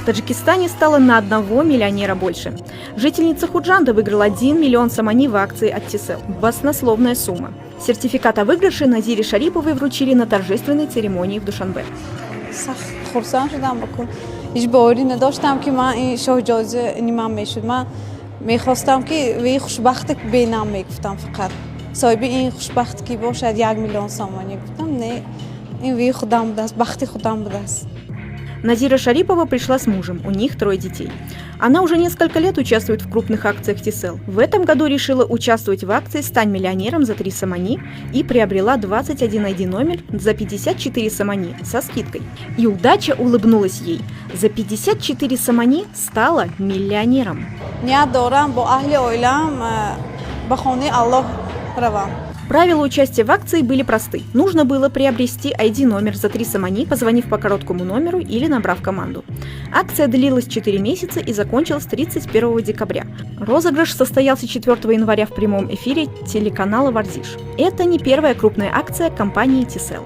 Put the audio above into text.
В Таджикистане стало на одного миллионера больше. Жительница Худжанда выиграла 1 миллион сомони в акции от Tcell. Баснословная сумма. Сертификат о выигрыше Назире Шариповой вручили на торжественной церемонии в Душанбе. Сахт хурсанд шудам баку ҳеҷ боварӣ надоштам, ки ман ин шоҳҷоиза ини ман мешуд. Ман мехостам, ки ве хушбахте бенам мегуфтам, фақат соҳиби ин хушбахт ки бошад, 1 миллион сомонӣ гуфтам. Не, ин ве худам будааст, бахти худам будааст. Назира Шарипова пришла с мужем, у них трое детей. Она уже несколько лет участвует в крупных акциях Tcell. В этом году решила участвовать в акции «Стань миллионером за 3 сомони» и приобрела 21 ID номер за 54 сомони со скидкой. И удача улыбнулась ей. За 54 сомони стала миллионером. Ният дорам бо аҳли оилаам ба хонаи Аллоҳ равам. Правила участия в акции были просты. Нужно было приобрести ID-номер за 3 сомони, позвонив по короткому номеру или набрав команду. Акция длилась 4 месяца и закончилась 31 декабря. Розыгрыш состоялся 4 января в прямом эфире телеканала «Варзиш». Это не первая крупная акция компании Tcell.